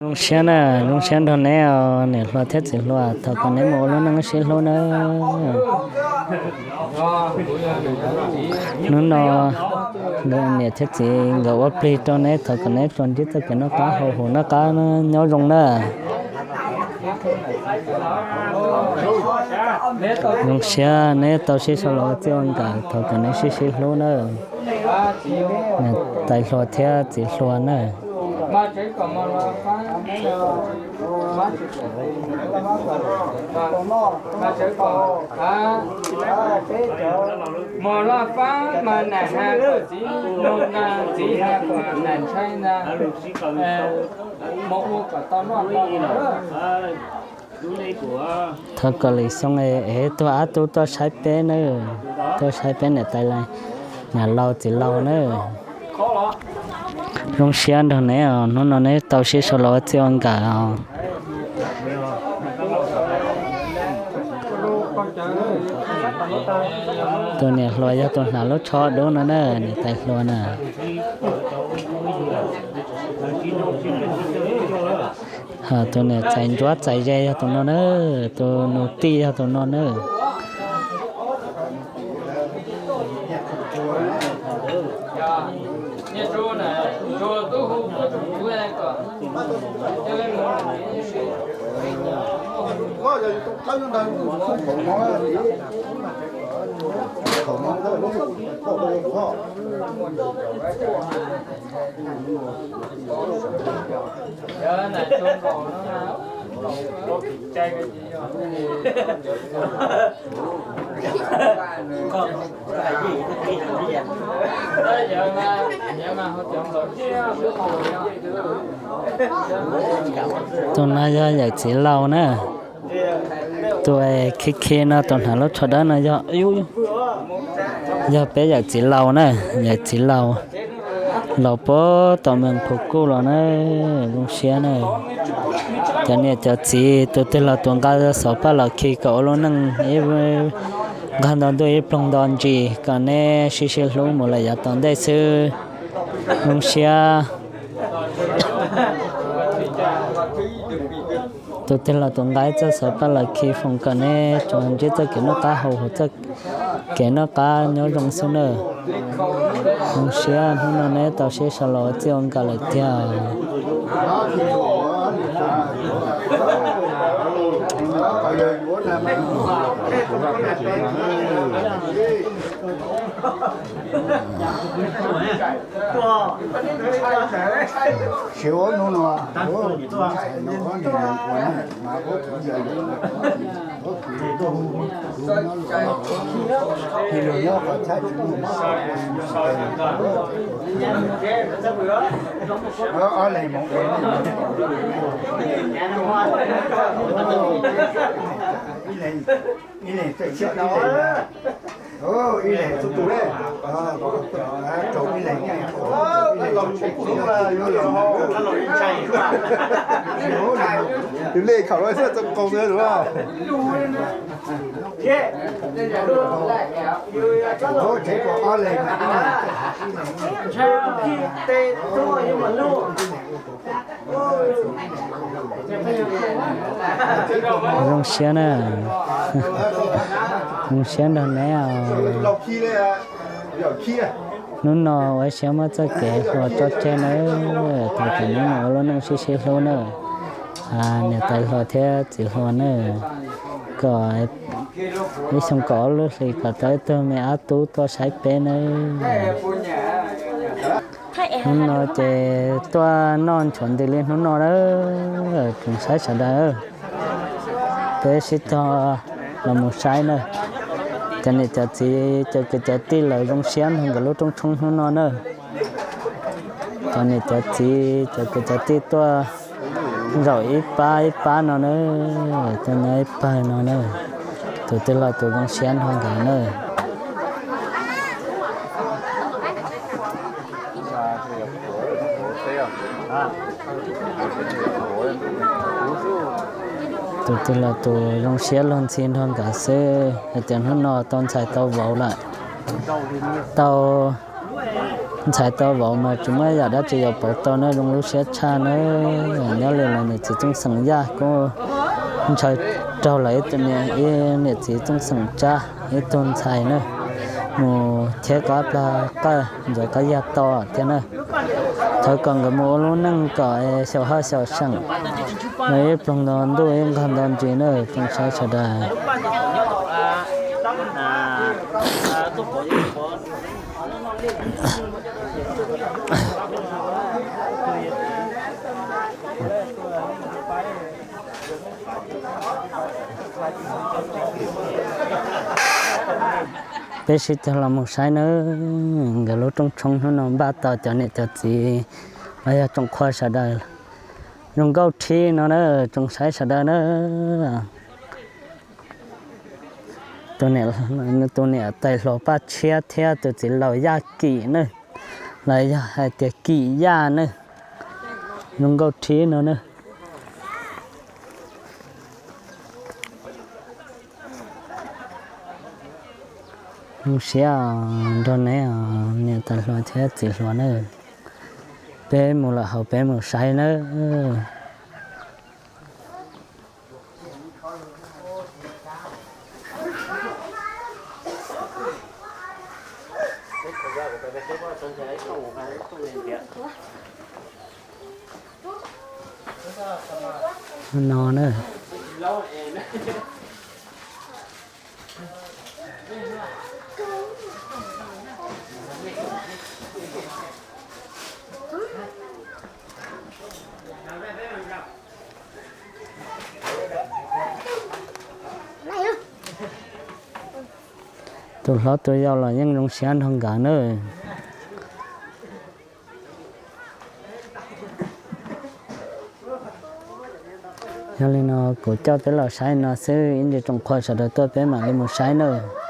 Zoo siab na, zoo siab nrog neb os niam hluas thiab txiv hluas, thov kom neb mus ua lub neej sib hlub nawb. Hnub no niam thiab txiv nkawd ua plig rau neb, thov kom neb tsuas ntsib txoj kev noj qab haus huv noj qab nyob zoo na. Zoo siab neb tau sib sau los ua txij ua nkawm, thov kom neb sib sib hlub nawb. Tais hluas thiab txiv hluas nawb. Mos loj faab mas nam ha kom txiv nug na, txiv ha kom nam ntshai na, mus ua kom tau noj tau haus. Thov kom lwm xyoo es tuaj ob tug tuaj saib peb nawb, tuaj saib peb niam tais, niam laus txiv laus nawb. Zoo siab nrog neb os, hnub no neb tau sib sau los ua txij ua nkawm os. Tus niam hluas yog tus hnav lub tsho dub no na, niam tais hluas na. Tus niam txais ntsuab txais ze yog tus no na, tus nus tij yog tus no na. Tus no yog yawm txiv laus na. Tus khib khib no, tus hnav lub tsho dawb no yog, yog peb yawm txiv laus na, yawm txiv laus, laus puag tom Mees Phu Kuj los na, zoo siab na. Cov niam cov txiv tus twg los tus nqa xov paj los khi kom ua lub neej ib, nqa nto ntuj ib ploog nto ntsis kom neb sib sib hlub mus lawm yav tom ntej xwb. Zoo siab. Tus twg los tus nqa ib txoj xov paj los khi foom kom neb tsuas ntsib txoj kev noj qab haus huv, txoj kev noj qab nyob zoo xwb nawb. Zoo siab hnub no neb tau sib sau los ua txij ua nkawm lawm tiag. Tus lej khaum los xwb txo qau xwb. Zoo siab na, zoo siab nrog neb os. Hnub no ua siab muab txoj kev hluas tso tseg nawb, thov kom neb mus ua lub neej sib sib hlub nawb. Niam tais hluas thiab txiv hluas nawb, kom ib xyoo kaum ob lub hlis kom tau ib tug me ab tub tuaj saib peb nawb. Hnub no ces tuaj noj nchuav ntws li hnub no na, tsoom saib sawv daws, peb sib cog los mus saib na. Cov niam cov txiv cov kwv cov tij lawv zoo siab nrog nkawd lub rooj tshoob hnub no na. Cov niam cov txiv cov kwv cov tij tuaj zaum ib pab ib pab no na, tuaj nyob ib pawg no na. Tus twg los tus zoo siab nrog nkawd na. Tus twg los tus zoo siab luag ntxhi nrog nkawd xwb, hais tias hnub no tau ntxhais tau vauv lawm, tau Ntxhais tau vauv mas tsis muaj yam dab tsi yuav pauv tau na, zoo lub siab tshaj na. Nyob li lawv niam txiv Txooj Xeem Yaj kuj ntshaw raug lawv ib tug niam, ib niam txiv Txooj Xeem Tsab ib tug ntxhais na, mus cheb qab plag qawj ntxuav qab yag to thiab na. Thov kom nkawd mus ua lub neej kom xyaum haj xyaum seem, los ib ploog nto ntuj ib nqag nto ntsis na, tsoom saib sawv daws. Peb sib cog los mus saib nawb, nkawd lub rooj tshoob hnub no npaj tau cov niam cov txiv los yog tsoom qhua sawv daws zoo nkauj rhib no na, tsoom saib sawv daws na. Tus niam tais hluas Paj Tshiab thiab tus txiv laus Yaj Kim na, los yog hais tias Kim Yaj na, zoo nkauj rhib no na. Zoo siab nrog neb niam tais hluas thiab txiv hluas na. Peb mus lawm hauv peb mus saib nawb. No na. Tus hlob tus yau los yeej zoo siab nrog nkawd nawb. Yog li no kuv coj peb los saib no xwb, ib ntsis tsoom qhua sawv daws tuaj peb mam li mus saib nawb.